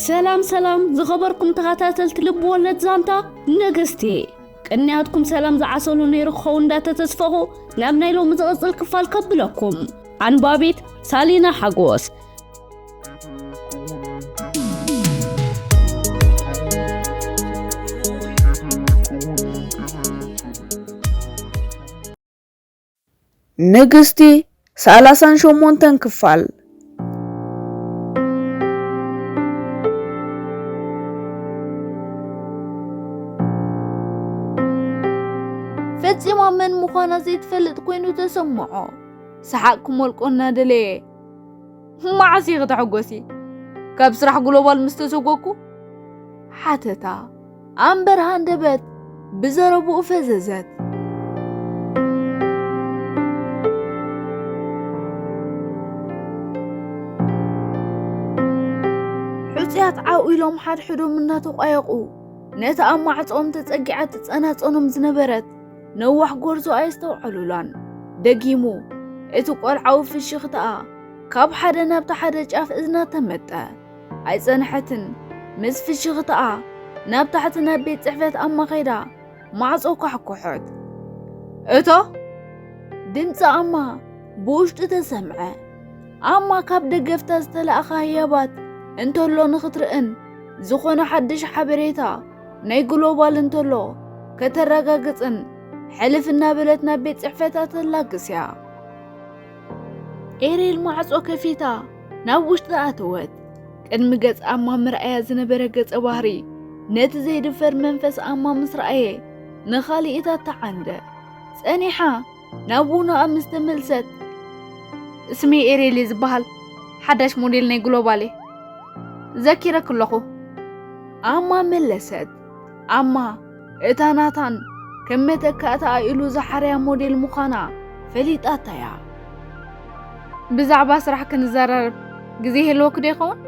ሰላም ሰላም ዝኸበርኩም ተኸታተልቲ ልብ ወለድ ዛንታ ንግስቲ፣ ቅንያትኩም ሰላም ዝዓሰሉ ነይሩ ክኸውን እንዳተተስፈኹ ናብ ናይ ሎሚ ዝቕጽል ክፋል ከብለኩም። ኣንባቢት ሳሊና ሓጎስ። ንግስቲ ሰላሳን ሸሞንተን ክፋል። ፈጺማ መን ምዃና ዘይትፈልጥ ኮይኑ ተሰምዖ። ሰሓቕ ክመልቆ እናደለየ፣ "መዓስ ኢኺ ተሐጎሲ? ካብ ስራሕ ግሎባል ምስ ተሰጎግኩ?" ሓተታ። ኣምበር ሃንደበት ብዘረብኡ ፈዘዘት። ሕጹያት ዓው ኢሎም ሓድሕዶም እናተቋየቑ፣ ነታ ኣብ ማዕጾኦም ተጸጊዓ ትጸናጸኖም ዝነበረት ነዋሕ ጎርዞ ኣየስተውዓሉላን። ደጊሙ፣ እቲ ቆልዓዊ ፍሽኽታኣ ካብ ሓደ ናብቲ ሓደ ጫፍ እዝና ተመጠ። ኣይጸንሐትን፣ ምስ ፍሽኽታኣ ናብ ታሕቲ ናብ ቤት ጽሕፈት ኣማ ኸይዳ ማዕጾ ኳሕኮሐት። "እቶ!" ድምጺ ኣማ ብውሽጢ ተሰምዐ። ኣማ ካብ ደገፍታ ዝተላእኻ ህያባት እንተሎ ንኽትርእን ዝኾነ ሓድሽ ሓበሬታ ናይ ግሎባል እንተሎ ከተረጋግጽን ሕልፍ እናበለት ናብ ቤት ጽሕፈታ ተላግስ እያ። ኤሬል ማዕጾ ከፊታ ናብ ውሽጢ ኣተወት። ቅድሚ ገጽ ኣማ ምርኣያ ዝነበረ ገጸ ባህሪ ነቲ ዘይድፈር መንፈስ ኣማ ምስ ረኣየ ንኻልኢታት ተዓንደ። ጸኒሓ ናብ ውኖኣ ምስ ተመልሰት፣ "ስመይ ኤሬል እየ ዝበሃል፣ ሓዳሽ ሞዴል ናይ ግሎባል እየ። ዘኪረኪ ኣለኹ።" ኣማ መለሰት። ኣማ እታ ናታን ከም መተካእታ ኢሉ ዝሓርያ ሞዴል ምዃና ፈሊጣታ እያ። "ብዛዕባ ስራሕ ክንዘራረብ ግዜ ይህልወኪ ዶ ይኸውን?"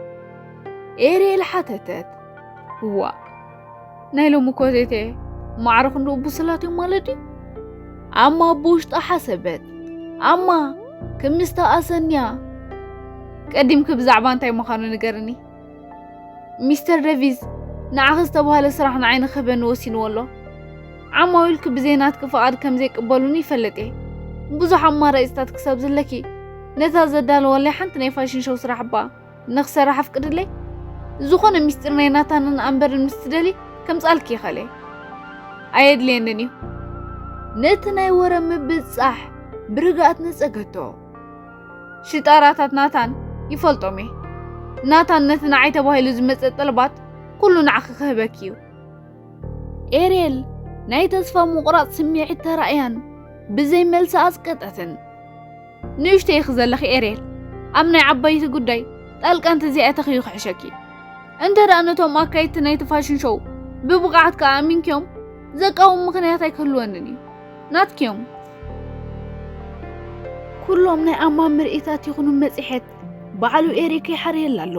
ኤሪኤል ሓተተት። "እዋእ፣ ናይ ሎሚ ኮቴቴ ማዕረ ክንድኡ ብሱላት እዮም ማለት ድዩ?" ኣማ ብውሽጣ ሓሰበት። ኣማ ክምስታ ኣሰንያ፣ "ቀዲምኪ ብዛዕባ እንታይ ምዃኑ ንገርኒ?" "ሚስተር ደቪዝ ንዓኺ ዝተባህለ ስራሕ ንዓይ ንክህበኒ ወሲንዎ ኣሎ። ዓማዊልኪ ብዘይ ናትኪ ፍቓድ ከም ዘይቅበሉኒ ይፈልጥ እየ። ብዙሕ ኣማራጺታት ክሳብ ዘለኪ፣ ነታ ዘዳለወለይ ሓንቲ ናይ ፋሽን ሾው ስራሕ እባ ንክሰርሕ ኣፍቅድለይ። ዝኾነ ሚስጢር ናይ ናታንን ኣምበርን ምስ ትደሊ ከምጻልኪ ይኸለ። ኣየድልየንን እዩ።" ነቲ ናይ ወረ ምብጻሕ ብርግኣት ነጸገቶ። "ሽጣራታት ናታን ይፈልጦም እየ። ናታን ነቲ ንዓይ ተባሂሉ ዝመጸ ጠለባት ኩሉ ንዓኺ ክህበኪ እዩ።" ኤሬል ናይ ተስፋ ምቑራጽ ስምዒት ተራእያን ብዘይ መልሲ ኣጽቀጠትን። "ንእሽተይ ኢኺ ዘለኺ ኤሬል፣ ኣብ ናይ ዓባይቲ ጉዳይ ጣልቃ እንተዘይኣተኺ እዩ ክሕሸኪ። እንተ ደኣ ነቶም ኣካየድቲ ናይቲ ፋሽን ሾው ብብቕዓት ከኣ ኣሚንክዮም፣ ዘቃውም ምኽንያት ኣይክህልወንን እዩ። ናትክዮም። ኩሎም ናይ ኣማ ምርኢታት ይኹኑ መጽሔት ባዕሉ ኤሪክ ይሓርየላ ኣሎ።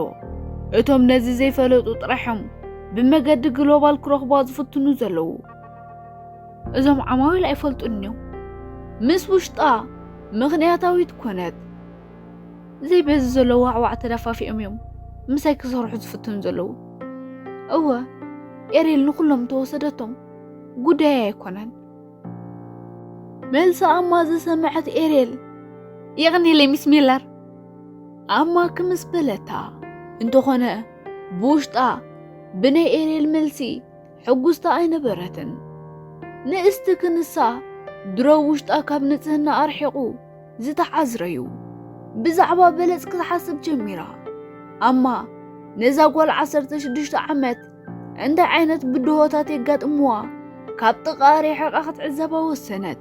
እቶም ነዚ ዘይፈለጡ ጥራሕዮም ብመገዲ ግሎባል ክረኽቧ ዝፍትኑ ዘለዉ። እዞም ዓማዊል ኣይፈልጡን እዮም።" ምስ ውሽጣ ምኽንያታዊት ኮነት። "ዘይበዚ ዘሎ ዋዕዋዕ ተደፋፊኦም እዮም ምሳይ ክሰርሑ ዝፍትኑ ዘለዉ። እወ፣ ኤሪል ንኹሎም ተወሰደቶም ጉዳይ ኣይኮነን።" መልሲ ኣማ ዝሰምዐት ኤሬል፣ "የቕንየለይ ሚስ ሚለር።" ኣማ ክምስ በለታ። እንተኾነ ብውሽጣ ብናይ ኤሬል መልሲ ሕጉስታ ኣይነበረትን። ንእስቲ ክንሳ ድሮ ውሽጣ ካብ ንጽህና ኣርሒቑ ዝተዓዝረዩ ብዛዕባ በለጽ ክትሓስብ ጀሚራ። ኣማ ነዛ ጓል ዓሰርተ ሽዱሽተ ዓመት እንታይ ዓይነት ብድሆታት የጋጥምዋ ካብ ጥቓ ርሒቓ ክትዕዘባ ወሰነት።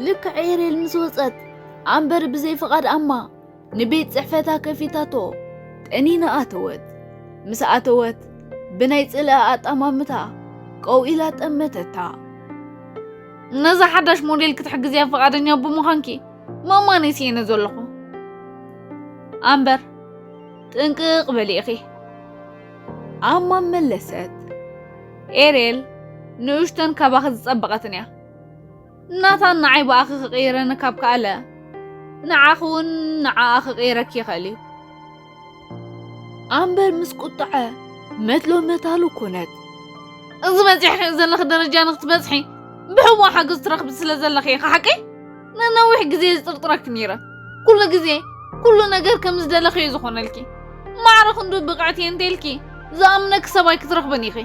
ልክዕ ኤሬል ምስ ወጸት ኣምበር ብዘይ ፍቓድ ኣማ ንቤት ጽሕፈታ ከፊታቶ ጠኒና ኣተወት። ምስ ኣተወት ብናይ ጽልኣ ኣጠማምታ ቀው ኢላ ጠመተታ። "ነዛ ሓዳሽ ሞዴል ክትሕግዝያ ፍቓደኛ ብምዃንኪ ማማነይ ስኢነ ዘለኹ። ኣምበር ጥንቅቕ በሊ ኢኺ።" ኣማ መለሰት። "ኤሬል ንእሽቶን ካባኺ ዝጸበቐትን እያ። ናታን ንዓይ ብኣኺ ክቕይረኒ ካብ ከኣለ፣ ንዓኺ እውን ንዓኣ ክቕይረኪ ይኽእል እዩ። ኣምበር ምስ ቁጥዐ መትሎ መታሉ ኮነት። እዚ በፂሕኺ ዘለኺ ደረጃ ንክትበፅሒ ብሕቡእ ሓገዝ ትረኽቢ ስለ ዘለኺ ኢኻ ሓቀይ? ነነዊሕ ግዜ ዝጥርጥረኪ ነይረ። ኩሉ ግዜ ኩሉ ነገር ከም ዝደለኽዮ ዝኾነልኪ፣ ማዕረ ክንዱ ብቕዕቲ እንተልኪ ዝኣምነኪ ሰብኣይ ክትረኽብን ኢኺ።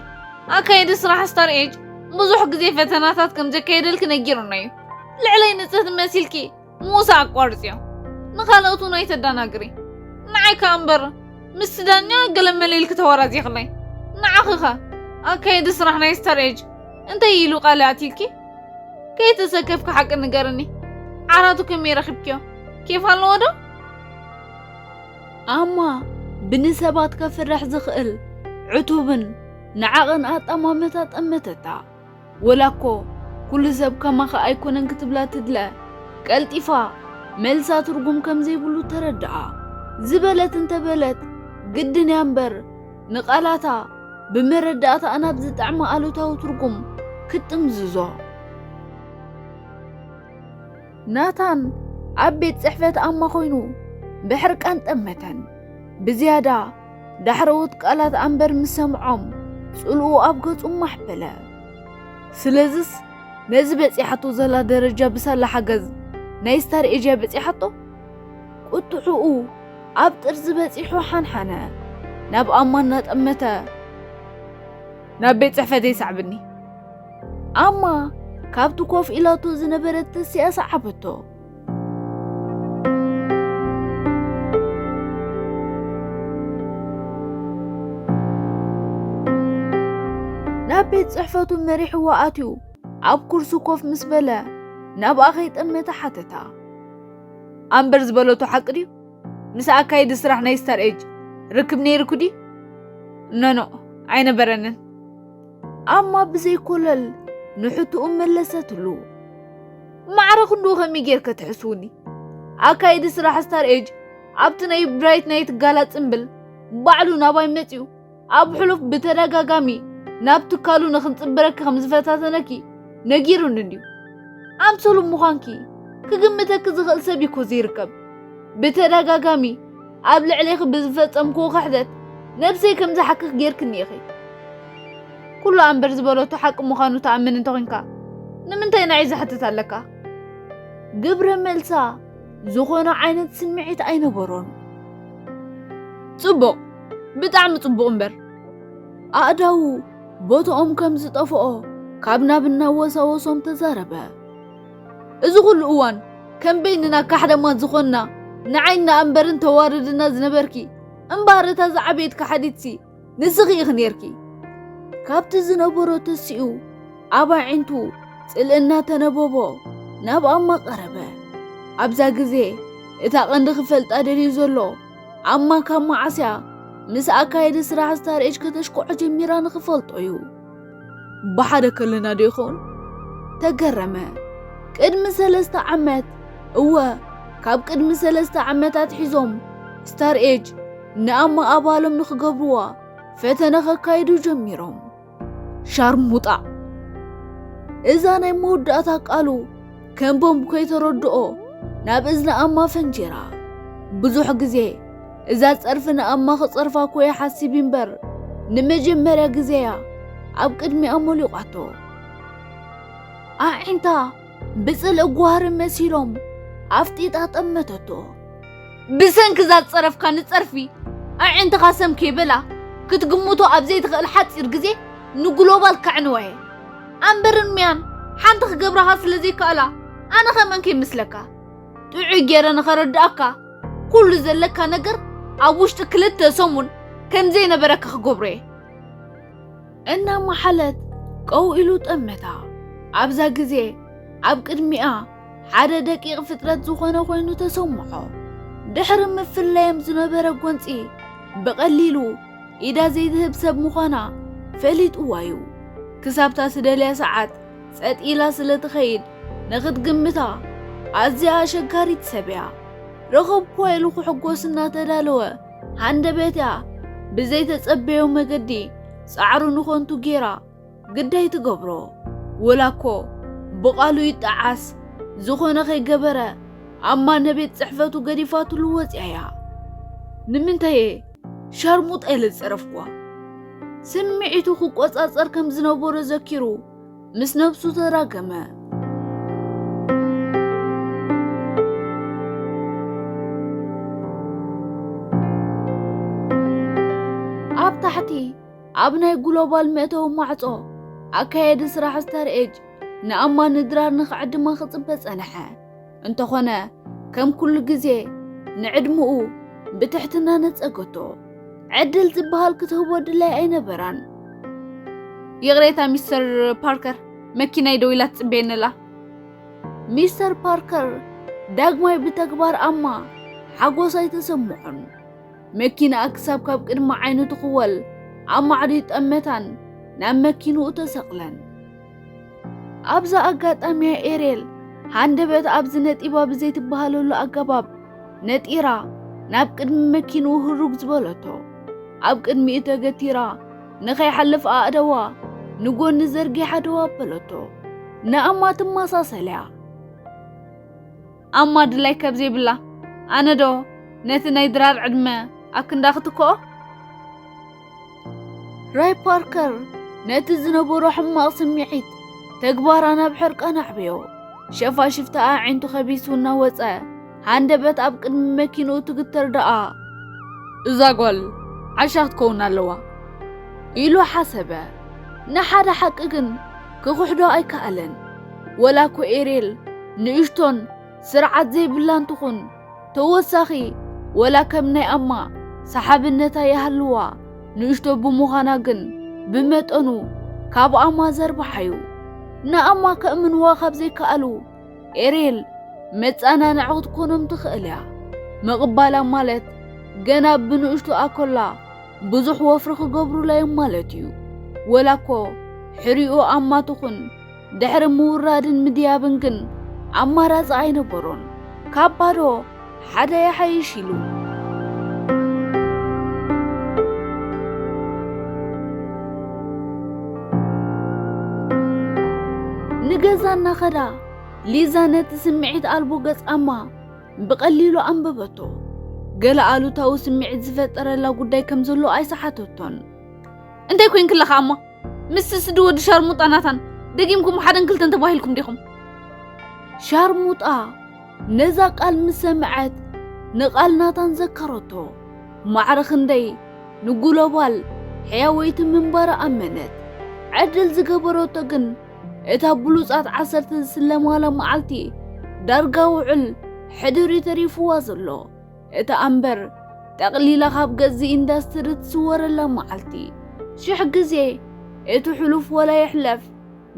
ኣካየዲ ስራሕ ስታር ኤጅ ብዙሕ ግዜ ፈተናታት ከም ዘካየደልኪ ነጊሩና እዩ። ልዕለይ ንጽህቲ መሲልኪ ምውሳእ ኣቋርጽዮ። ንኻልኦት እውን ኣይተዳናግሪ። ንዓይ ከኣ እምበር ምስቲ ዳኛ ገለመለ ኢልኪ ተወራዚኽለይ። ንዓኺ ኸ ኣካየዲ ስራሕ ናይ ስታር ኤጅ እንታይ ኢሉ ቃል ኣትዩልኪ? ከይተሰከፍኪ ሓቂ ንገርኒ። ዓራቱ ከመይ ረኺብክዮ? ኬፍ ኣለዎ ዶ? ኣማ ብንሰባት ከፍርሕ ዝኽእል ዕቱብን ንዓቕን ኣጠማምታ ጠመተታ። ወላ እኮ ኩሉ ሰብ ከማኻ ኣይኮነን ክትብላ ትድለ፣ ቀልጢፋ መልሳ ትርጉም ከም ዘይብሉ ተረድኣ። ዝበለት እንተበለት ግድን እያ እምበር ንቓላታ ብመረዳእታኣ ናብ ዝጠዕማ ኣሉታዊ ትርጉም ክትጥምዝዞ። ናታን ኣብ ቤት ጽሕፈት ኣማ ኮይኑ ብሕርቃን ጠመተን። ብዝያዳ ዳሕረዎት ቃላት ኣምበር ምስ ሰምዖም ጽልኡ ኣብ ገጹ ማሕበለ። ስለዝስ ነዚ በጺሓቶ ዘላ ደረጃ ብሳላ ሓገዝ ናይ ስታር ኤጅ እያ በጺሓቶ? ቁጥዕኡ ኣብ ጥርዚ በጺሑ ሓንሓነ። ናብ ኣማ እናጠመተ፣ ናብ ቤት ጽሕፈተይ ሰዕብኒ። ኣማ ካብቲ ኮፍ ኢላቶ ዝነበረት ተሲኣ ሰዓበቶ። ናብ ቤት ጽሕፈቱ መሪሕዋ ኣትዩ ኣብ ኩርሲ ኮፍ ምስ በለ ናብኣ ከይጠመተ ሓተታ። ኣምበር ዝበለቶ ሓቂ ድዩ? ምስ ኣካይዲ ስራሕ ናይ ስታር ኤጅ ርክብ ነይርኩ ድዩ? ኖኖ፣ ኣይነበረንን። ኣማ ብዘይኮለል ንሕትኡ መለሰትሉ። ማዕረ ክንድኡ ከመይ ጌርከ ትሕስውኒ? ኣካይዲ ስራሕ ስታር ኤጅ ኣብቲ ናይ ብራይት ናይት ጋላ ጽምብል ባዕሉ ናባይ መጺኡ ኣብ ሕሉፍ ብተደጋጋሚ ናብ ትካሉ ንኽንጽብረኪ ከም ዝፈታተነኪ ነጊሩኒ እንድዩ። ኣምሰሉ ምዃንኪ ክግምተኪ ዝኽእል ሰብ እኮ ዘይርከብ። ብተደጋጋሚ ኣብ ልዕሌኺ ብዝፈጸምክዎ ክሕደት ነብሰይ ከም ዝሓክኽ ጌርክኒ ኢኺ። ኩሉ ኣምበር ዝበለቶ ሓቂ ምዃኑ ትኣምን እንተኾይንካ ንምንታይ ንዓይ ዝሕትት ኣለካ? ግብረ መልሳ ዝኾነ ዓይነት ስምዒት ኣይነበሮን። ጽቡቕ፣ ብጣዕሚ ጽቡቕ እምበር። ኣእዳዉ ቦትኦም ከም ዝጠፍኦ ካብ ናብ እናወሳወሶም ተዛረበ። እዚ ኩሉ እዋን ከም በይንና ካሕደማት ዝኾንና ንዓይና እምበርን ተዋርድና ዝነበርኪ እምበኣር እታ ዝዓበየት ካሓዲትሲ ንስኺ ኢኺ ኔርኪ። ካብቲ ዝነበሮ ተሲኡ ኣብ ኣዒንቱ ጽልእና ተነበቦ ናብ ኣማ ቀረበ። ኣብዛ ግዜ እታ ቀንዲ ክፈልጣ ደልዩ ዘሎ ኣማ ካብ መዓስያ ምስ ኣካየዲ ስራሕ ስታር ኤጅ ከተሽኩዖ ጀሚራ ንኽፈልጦ እዩ። ብሓደ ከለና ዶ ይኸውን? ተገረመ። ቅድሚ ሰለስተ ዓመት፣ እወ፣ ካብ ቅድሚ ሰለስተ ዓመታት ሒዞም ስታር ኤጅ ንኣማ ኣባሎም ንኽገብርዋ ፈተነ ከካይዱ ጀሚሮም። ሻርሙጣ። እዛ ናይ መወዳእታ ቃሉ ከም ቦምብ ከይተረድኦ ናብ እዝኒ ኣማ ፈንጂራ። ብዙሕ ግዜ እዛ ጸርፊ ንኣማ ክጸርፋ እኮ እየ ሓሲብ እምበር ንመጀመርያ ግዜ እያ ኣብ ቅድሚኣ ሞሊቋቶ። ኣዒንታ ብጽልኢ ጓህሪ መሲሎም ኣፍጢጣ ጠመተቶ። ብሰንኪ እዛ ዝጸረፍካኒ ጸርፊ ኣዒንትኻ ሰም ከይበላ ክትግምቶ ኣብ ዘይትኽእል ሓጺር ግዜ ንግሎባል ከዕንዋ እየ። ኣምበርን ሚያን ሓንቲ ክገብራኻ ስለ ዘይከኣላ ኣነ ከመን ከይመስለካ? ጥዑይ ገይረ ንኸረድኣካ ኩሉ ዘለካ ነገር ኣብ ውሽጢ ክልተ ሰሙን ከም ዘይነበረካ ክገብሮ እየ። እናመሓለት ቀው ኢሉ ጠመታ። ኣብዛ ግዜ ኣብ ቅድሚኣ ሓደ ደቂቕ ፍጥረት ዝኾነ ኮይኑ ተሰምዖ። ድሕሪ ምፍላዮም ዝነበረ ጎንጺ ብቐሊሉ ኢዳ ዘይትህብ ሰብ ምዃና ፈሊጥዋ እዩ። ክሳብታ ትደልያ ሰዓት ጸጥ ኢላ ስለ ትኸይድ ንኽትግምታ ኣዝያ ኣሸጋሪት ሰብ እያ። ረኸብኩዋ ኢሉ ክሕጎስ እናተዳለወ ሃንደበትያ ብዘይተጸበዮ መገዲ ጻዕሩ ንኾንቱ ጌራ ግዳይ ትገብሮ። ወላ እኮ ብቓሉ ይጠዓስ ዝኾነ ከይገበረ ኣማ ነቤት ጽሕፈቱ ገዲፋትሉ ወጽያ እያ። ንምንታይ እየ ሻርሙጣ ኢለ ዝጸረፍኩዋ። ስምዒቱ ክቆጻጸር ከም ዝነበሮ ዘኪሩ ምስ ነብሱ ተራገመ። ኣብ ታሕቲ ኣብ ናይ ግሎባል መእተዊ ማዕጾ ኣካየዲ ስራሕ ስታር ኤጅ ንኣማ ንድራር ንኽዕድማ ክጽበ ጸንሐ። እንተኾነ ከም ኩሉ ግዜ ንዕድምኡ ብትሕትና ነጸገቶ። ዕድል ዝበሃል ክትህቦ ድላይ ኣይነበራን። ይቕሬታ ሚስተር ፓርከር፣ መኪናይ ደው ኢላ ትጽበየኒ ኣላ። ሚስተር ፓርከር ዳግማይ ብተግባር ኣማ ሓጎስ ኣይተሰምዖን። መኪናኣ ክሳብ ካብ ቅድሚ ዓይኑ ትኽወል ኣብ ማዕዶ ይጠመታን ናብ መኪንኡ ተሰቕለን። ኣብዛ ኣጋጣሚያ ኤሬል ሃንደበት ኣብዚ ነጢባ ብዘይትበሃለሉ ኣገባብ ነጢራ ናብ ቅድሚ መኪንኡ ህሩግ ዝበለቶ። ኣብ ቅድሚኡ ተገቲራ ንኸይሓልፍ ኣእደዋ ንጎኒ ዘርጊሓ ደው ኣበለቶ። ንኣማ ትመሳሰል እያ። ኣማ ድላይ ካብ ዘይብላ፣ ኣነ ዶ ነቲ ናይ ድራር ዕድመ ኣብ ክንዳ ክትክኦ? ራይ ፓርከር ነቲ ዝነበሮ ሕማቕ ስምዒት ተግባራ ናብ ሕርቃን ኣዕበዮ። ሸፋሽፍቲ ኣዒንቱ ከቢሱ እናወጸ፣ ሃንደበት ኣብ ቅድሚ መኪንኡ ትግተር ደኣ፣ "እዛ ጓል ዓሻ ክትከውን ኣለዋ" ኢሉ ሓሰበ። ንሓደ ሓቂ ግን ክኽሕዶ ኣይከኣለን። ወላ እኮ ኤሬል ንእሽቶን ስርዓት ዘይብላን ትኹን፣ ተወሳኺ ወላ ከም ናይ ኣማ ሰሓብነታ ይሃልዋ፣ ንእሽቶ ብምዃና ግን ብመጠኑ ካብ ኣማ ዘርብሓ እዩ። ንኣማ ከእምንዋ ካብ ዘይከኣሉ፣ ኤሬል መጸናንዒ ክትኮኖም ትኽእል እያ። ምቕባላ ማለት ገና ብንእሽቶ ኣኮላ ብዙሕ ወፍሪ ክገብሩላ እዮም ማለት እዩ። ወላ እኮ ሕሪኡ ኣማ ትኹን፣ ድሕሪ ምውራድን ምድያብን ግን ኣማራጺ ኣይነበሮን። ካብ ባዶ ሓደ ይሓይሽ ኢሉ። ንገዛ እናኸዳ ሊዛ ነቲ ስምዒት ኣልቦ ገጽ ኣማ ብቐሊሉ ኣንበበቶ። ገለ ኣሉታዊ ስምዒት ዝፈጠረላ ጉዳይ ከም ዘሎ ኣይሰሓተቶን። "እንታይ ኮይንኪ ኣለኻ ኣማ? ምስቲ ስዲ ወዲ ሻርሙጣ ናታን ደጊምኩም ሓደን ክልተን ተባሂልኩም ዲኹም?" ሻርሙጣ ነዛ ቃል ምስ ሰምዐት ንቓል ናታን ዘከረቶ። ማዕረ ክንደይ ንግሎባል ሕያወይቲ ምንባራ ኣመነት። ዕድል ዝገበረቶ ግን እታ ብሉጻት ዓሰርተ ዝስለማላ መዓልቲ ዳርጋ ውዕል ሕድሪ ተሪፍዋ ዘሎ። እታ ኣምበር ጠቕሊላ ካብ ገዚ ኢንዳስትሪ ትስወረላ መዓልቲ። ሽሕ ግዜ እቲ ሕሉፍ ወላ ይሕለፍ፣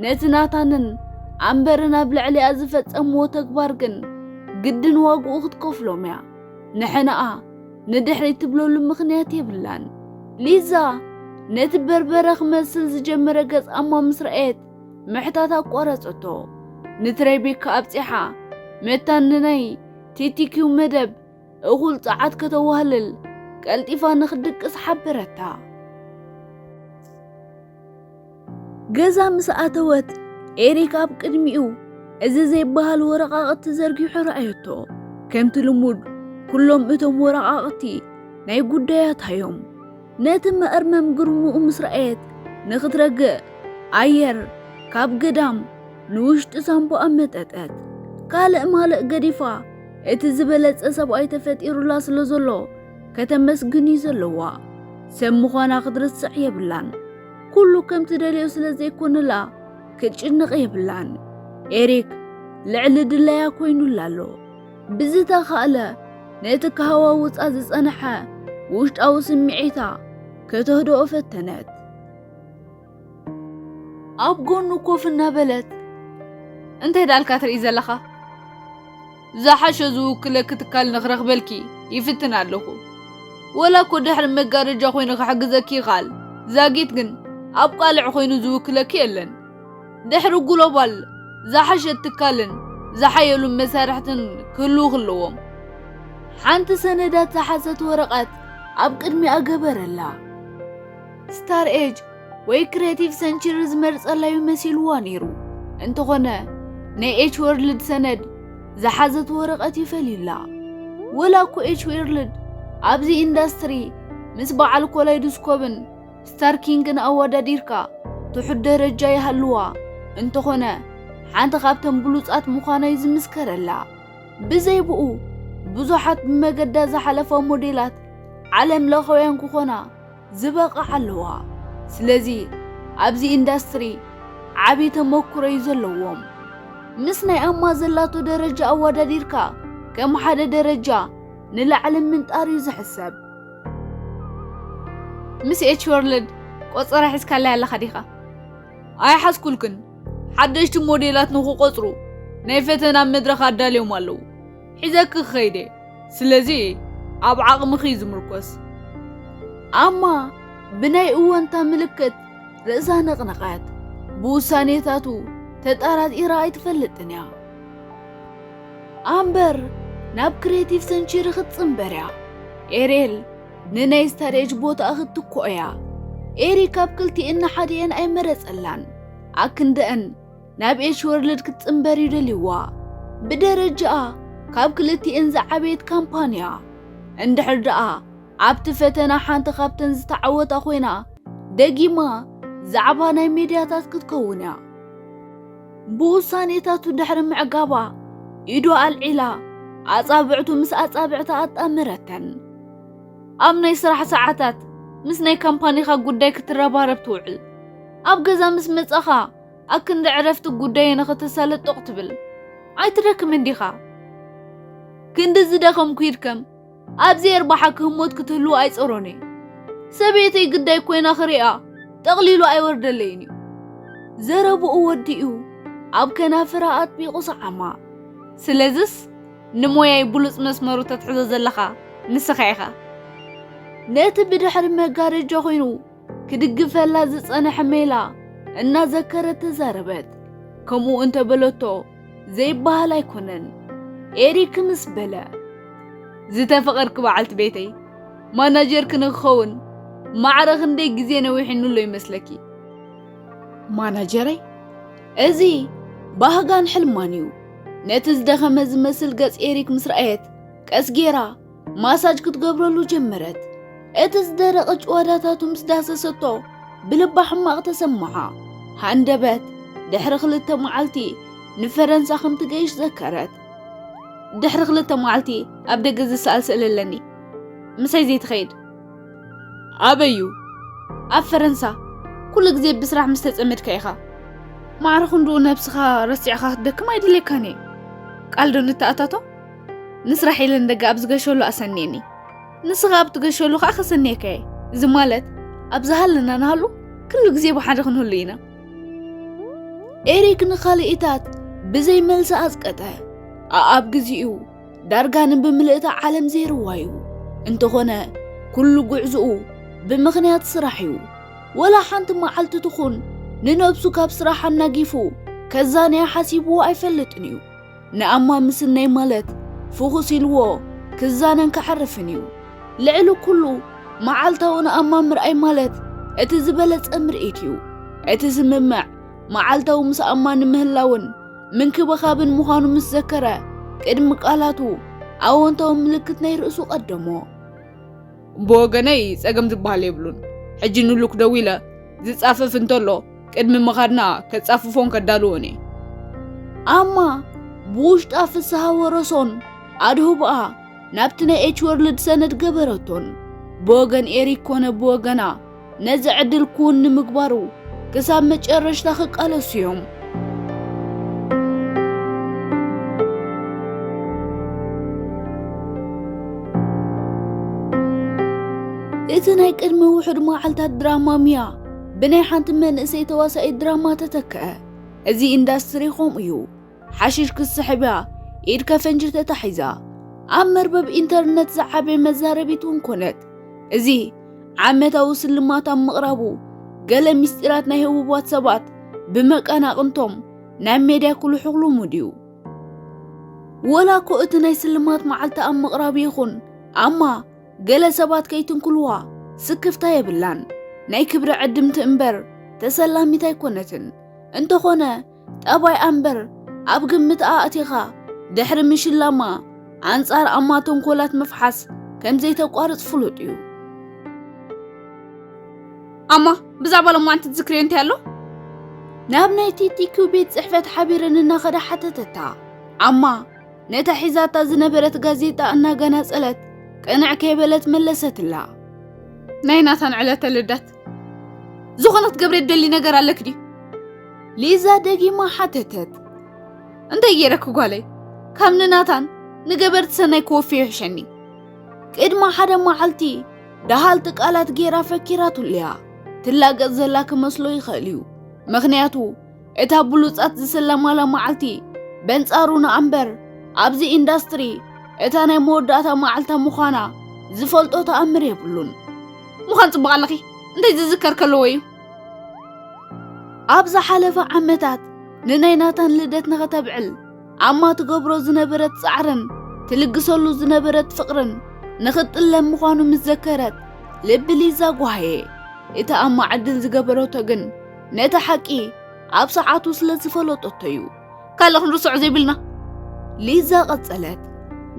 ነቲ ናታንን ኣምበርን ኣብ ልዕሊኣ ዝፈጸምዎ ተግባር ግን ግድን ዋግኡ ክትከፍሎም እያ። ንሕነኣ ንድሕሪት ትብለሉ ምኽንያት የብላን። ሊዛ ነቲ በርበረ ክመስል ዝጀመረ ገጽ ኣማ ምስ ረኣየት፣ ምሕታት ኣቋረጸቶ። ንትሬቤካ ኣብጺሓ፣ መታን ንናይ ቲቲኪው መደብ እኹል ጸዓት ከተዋህልል፣ ቀልጢፋ ንኽትድቅስ ሓበረታ። ገዛ ምስ ኣተወት፣ ኤሪክ ኣብ ቅድሚኡ እዚ ዘይበሃል ወረቓቕቲ ዘርጊሑ ረኣየቶ። ከምቲ ልሙድ፣ ኩሎም እቶም ወረቓቕቲ ናይ ጉዳያታ እዮም። ነቲ መእርመም ግርምኡ ምስ ረኣየት፣ ንኽትረግእ ኣየር ካብ ገዳም ንውሽጢ ሳንቡኣ መጠጠት። ካልእ ማልእ ገዲፋ፣ እቲ ዝበለጸ ሰብኣይ ተፈጢሩላ ስለ ዘሎ ከተመስግን እዩ ዘለዋ። ሰብ ምዃና ክትርስዕ የብላን። ኩሉ ከም ትደልዮ ስለ ዘይኮነላ ክትጭነቕ የብላን። ኤሪክ ልዕሊ ድላያ ኮይኑላ ኣሎ። ብዝተኻእለ ነቲ ከሃዋውጻ ዝጸንሐ ውሽጣዊ ስምዒታ ከተህድኦ ፈተነት። ኣብ ጎኑ ኮፍ እናበለት፣ "እንታይ ዳልካ ትርኢ ዘለኻ? ዝሓሸ ዝውክለኪ ትካል ንኽረኽበልኪ ይፍትን ኣለኹ። ወላ እኮ ድሕሪ መጋረጃ ኮይኑ ክሕግዘኪ ይኽኣል። ዛጊት ግን ኣብ ቃልዕ ኮይኑ ዝውክለኪ የለን። ድሕሪ ግሎባል ዝሓሸት ትካልን ዝሓየሉ መሳርሕትን ክህልዉ ክለዎም።" ሓንቲ ሰነዳት ዝሓዘት ወረቐት ኣብ ቅድሚኣ ገበረላ። ስታር ኤጅ ወይ ክሬቲቭ ሰንቸሪ ዝመርጸላዩ መሲልዋ ነይሩ። እንተኾነ፣ ናይ ኤች ወርልድ ሰነድ ዝሓዘት ወረቐት እዩ ፈልዩላ። ወላ እኮ ኤች ወርልድ ኣብዚ ኢንዳስትሪ ምስ በዓል ኮላይዶስኮፕን ስታርኪንግን ኣወዳዲርካ ትሑት ደረጃ ይሃልዋ፣ እንተኾነ ሓንቲ ካብተን ብሉጻት ምዃና እዩ ዝምስከረላ። ብዘይ ብኡ ብዙሓት ብመገዳ ዝሓለፋ ሞዴላት ዓለም ለኻውያን ክኾና ዝበቕዓ ኣለዋ። ስለዚ ኣብዚ ኢንዳስትሪ ዓቢ ተመኩሮ እዩ ዘለዎም። ምስ ናይ ኣማ ዘላቶ ደረጃ ኣወዳዲርካ ከም ሓደ ደረጃ ንላዕሊ ምንጣር እዩ ዝሕሰብ። ምስ ኤች ወርልድ ቆጸራ ሒዝካለይ ኣለኻ ዲኻ? ኣይሓዝኩልክን። ሓደሽቲ ሞዴላት ንኽቆጽሩ ናይ ፈተና መድረኽ ኣዳልዮም ኣለዉ። ሒዘኪ ክኸይድ እየ። ስለዚ ኣብ ዓቕምኺ እዩ ዝምርኮስ። ኣማ ብናይ እወንታ ምልክት ርእሳ ነቕነቐት። ብውሳኔታቱ ተጠራጢራ ኣይትፈልጥን እያ። ኣምበር ናብ ክሬቲቭ ሰንቸሪ ክትጽንበር እያ። ኤሬል ንናይ ስታሬጅ ቦታኣ ክትትክኦ እያ። ኤሪ ካብ ክልቲኤን ንሓዲኤን ኣይመረጸላን። ኣክንደአን ናብ ኤች ወርልድ ክትጽንበር እዩ ደልይዋ። ብደረጃኣ ካብ ክልቲኤን ዝዓበየት ካምፓንያ። እንድሕር ደኣ ኣብቲ ፈተና ሓንቲ ካብተን ዝተዓወታ ኮይና፣ ደጊማ ዛዕባ ናይ ሜድያታት ክትከውን እያ። ብውሳኔታቱ ድሕሪ ምዕጋባ፣ ኢዱ ኣልዒላ፣ ኣጻብዕቱ ምስ ኣጻብዕታ ኣጣመረተን። ኣብ ናይ ስራሕ ሰዓታት ምስ ናይ ካምፓኒኻ ጉዳይ ክትረባረብ ትውዕል። ኣብ ገዛ ምስ መጻኻ፣ ኣክንዲ ዕረፍቲ ጉዳይ ንኽትሳለጥ ጦቕ ትብል። ኣይትደክምን ዲኻ? ክንዲ ዝደኸምኩ ይድከም፣ ኣብ ዘየርባሓ ክህሞት ክትህልው ኣይጸሮን እየ። ሰበይተይ ግዳይ ኮይና ክሪኣ ጠቕሊሉ ኣይወርደለይን እዩ። ዘረብኡ ወዲኡ ኣብ ከናፍራ ኣጥቢቑ ሰዓማ። ስለዝስ ንሞያይ ብሉጽ መስመሩ ተትሕዞ ዘለኻ ንስኻ ኢኻ። ነቲ ብድሕሪ መጋረጃ ኮይኑ ክድግፈላ ዝጸንሐ ሜላ እናዘከረት ተዛረበት። ከምኡ እንተበለቶ ዘይበሃል ኣይኮነን። ኤሪክ ምስ በለ፣ ዝተፈቐርኪ በዓልቲ ቤተይ፣ ማናጀርኪ ንክኸውን ማዕረ ክንደይ ግዜ ነዊሕኒ ኣሎ ይመስለኪ? ማናጀረይ? እዚ ባህጋን ሕልማን እዩ። ነቲ ዝደኸመ ዝመስል ገጽ ኤሪክ ምስ ረኣየት፣ ቀስ ጌራ ማሳጅ ክትገብረሉ ጀመረት። እቲ ዝደረቐ ጭዋዳታቱ ምስ ዳሰሰቶ፣ ብልባ ሕማቕ ተሰምዓ። ሃንደበት ድሕሪ ክልተ መዓልቲ ንፈረንሳ ከም ትገይሽ ዘከረት። ድሕሪ ክልተ መዓልቲ ኣብ ደገ ዝሰኣል ስእሊ ኣለኒ። ምሳይ ዘይትኸይድ? ኣበይ እዩ? ኣብ ፈረንሳ። ኩሉ ግዜ ብስራሕ ምስ ተጸመድካ ኢኻ። ማዕረ ክንድኡ ነብስኻ ረሲዕኻ ክትደክም ኣይድልየካን እየ። ቃል ዶ ንተኣታቶ? ንስራሕ ኢለ ንደገ ኣብ ዝገሸሉ ኣሰንየኒ። ንስኻ ኣብ ትገሸሉ ከኣ ከሰንየካ እየ። እዚ ማለት፣ ኣብ ዝሃለና ንሃሉ፣ ኩሉ ግዜ ብሓደ ክንህሉ ኢና። ኤሪክ ንኻልኢታት ብዘይ መልሲ ኣጽቀጠ። ኣኣብ ግዜኡ ዳርጋ ንብምልእታ ዓለም ዘይርዋ እዩ። እንተኾነ፣ ኩሉ ጉዕዞኡ ብምኽንያት ስራሕ እዩ። ወላ ሓንቲ መዓልቲ ትኹን ንነብሱ ካብ ስራሕ ኣናጊፉ ከዛንያ ሓሲብዎ ኣይፈልጥን እዩ። ንኣማ ምስናይ ማለት ፍኹስ ኢልዎ ክዛነን ክዓርፍን እዩ። ልዕሊ ኩሉ መዓልታዊ ንኣማ ምርኣይ ማለት እቲ ዝበለጸ ምርኢት እዩ። እቲ ስምምዕ መዓልታዊ ምስ ኣማ ንምህላውን ምንክብኻብን ምዃኑ ምስ ዘከረ፣ ቅድሚ ቃላቱ ኣወንታዊ ምልክት ናይ ርእሱ ቀደሞ። ብወገነይ ጸገም ዝበሃል የብሉን። ሕጂ ንሉክ ደዊለ ዝጻፈፍ እንተሎ ቅድሚ ምኻድና ከጻፍፎን ከዳልዎን እየ። ኣማ ብውሽጣ ፍስሃ ወረሶን ኣድህቦኣ ናብቲ ናይ ኤች ወርልድ ሰነድ ገበረቶን። ብወገን ኤሪክ ኮነ ብወገና ነዚ ዕድል ክውን ንምግባሩ ክሳብ መጨረሽታ ክቃለሱ እዮም። እቲ ናይ ቅድሚ ውሑድ መዓልታት ድራማ ሚያ ብናይ ሓንቲ መንእሰይ ተዋሳኢት ድራማ ተተክአ። እዚ ኢንዳስትሪ ከምኡ እዩ። ሓሽሽ ክትስሕብ እያ ኢድ ከፈንጂ ተታሒዛ። ኣብ መርበብ ኢንተርነት ዝዓበየ መዛረቢት እውን ኮነት። እዚ ዓመታዊ ስልማት ኣብ ምቕራቡ፣ ገለ ምስጢራት ናይ ህቡባት ሰባት ብመቀናቕንቶም ናብ ሜድያ ክልሑኽ ልሙድ እዩ። ወላ እኮ እቲ ናይ ስልማት መዓልቲ ኣብ ምቕራቡ ይኹን፣ ኣማ ገለ ሰባት ከይትንክልዋ ስክፍታ የብላን። ናይ ክብሪ ዕድምቲ እምበር ተሰላሚት ኣይኮነትን። እንተኾነ፣ ጠባይ ኣምበር ኣብ ግምት ኣእቲኻ ድሕሪ ምሽላማ ኣንጻር ኣማ ተንኮላት ምፍሓስ ከም ዘይተቋርጽ ፍሉጥ እዩ። ኣማ፣ ብዛዕባ ሎማዓንቲ ትዝክርዮ እንታይ ኣሎ? ናብ ናይ ቲቲኪው ቤት ጽሕፈት ሓቢረን እናኸዳ ሓተተታ። ኣማ ነታ ሒዛታ ዝነበረት ጋዜጣ እናገናጸለት ቅንዕ ከይበለት መለሰትላ። ናይ ናታን ዕለተ ልደት። ዝኾነ ክትገብሪ ትደሊ ነገር ኣለክ ድዩ? ሊዛ ደጊማ ሓተተት። እንታይ ገይረክ ጓለይ? ካብ ንናታን ንገበርቲ ሰናይ ክወፊ ይሕሸኒ። ቅድሚ ሓደ መዓልቲ ደሃልቲ ቃላት ገይራ ፈኪራትሉ'ያ። ትላገጽ ዘላ ክመስሎ ይኽእል እዩ። ምኽንያቱ እታ ብሉጻት ዝስለማላ መዓልቲ በንጻሩ ንኣምበር ኣብዚ ኢንዳስትሪ እታ ናይ መወዳእታ መዓልታ ምዃና ዝፈልጦ ተኣምር የብሉን። ምዃን ጽቡቕ ኣለኺ። እንታይ ዝዝከር ከለዎ እዩ? ኣብ ዝሓለፈ ዓመታት ንናይ ናታን ልደት ንኸተብዕል ኣማ ትገብሮ ዝነበረት ጻዕርን ትልግሰሉ ዝነበረት ፍቕርን ንኽጥለም ምዃኑ ምስ ዘከረት ልቢ ሊዛ ጓህየ። እቲ ኣማ ዕድል ዝገበረቶ ግን ነቲ ሓቂ ኣብ ሰዓቱ ስለ ዝፈለጠቶ እዩ። ካልእ ክንርስዖ ዘይብልና። ሊዛ ቀጸለት።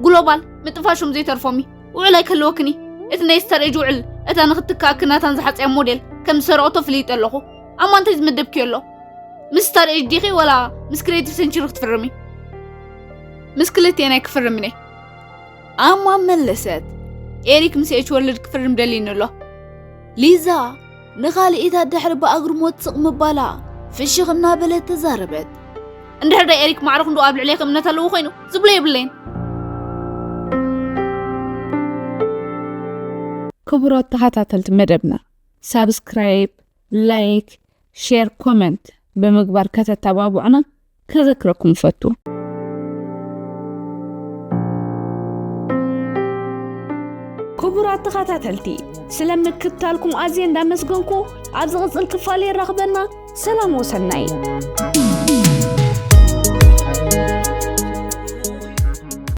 ግሎባል ምጥፋሾም ዘይተርፎም እዩ። ውዕል ኣይከለወክኒ። እቲ ናይ ስታር ኤጅ ውዕል እታ ንኽትከኣኪ ናታን ዝሓጽያ ሞዴል ከም ዝሰረቐቶ ፍልይጠ ኣለኹ። ኣማ እንታይ ዝመደብክዮ ኣሎ? ምስ ስታር ኤጅ ዲኺ ወላ ምስ ክሬቲቭ ሴንቹሪ ክትፍርሚ? ምስ ክልቲኤን ኣይክፍርምን እየ። ኣማ መለሰት። ኤሪክ ምስ ኤች ወርልድ ክፍርም ደልዩኒ ኣሎ። ሊዛ ንኻልኢታት ድሕሪ ብኣግርሞት ስቕ ምባላ ፍሽኽ እናበለት ተዛረበት። እንድሕር ዶ ኤሪክ ማዕረ ክንድኡ ኣብ ልዕሌኺ እምነት ኣለዎ ኮይኑ ዝብሎ የብለይን። ክቡራት ተኸታተልቲ መደብና ሳብስክራይብ፣ ላይክ፣ ሼር፣ ኮመንት ብምግባር ከተተባብዑና ከዘክረኩም እፈቱ። ክቡራት ተኸታተልቲ ስለ ምክትታልኩም ኣዝየ እንዳመስገንኩ ኣብ ዝቕጽል ክፋል የራኽበና። ሰላም ወሰናይ።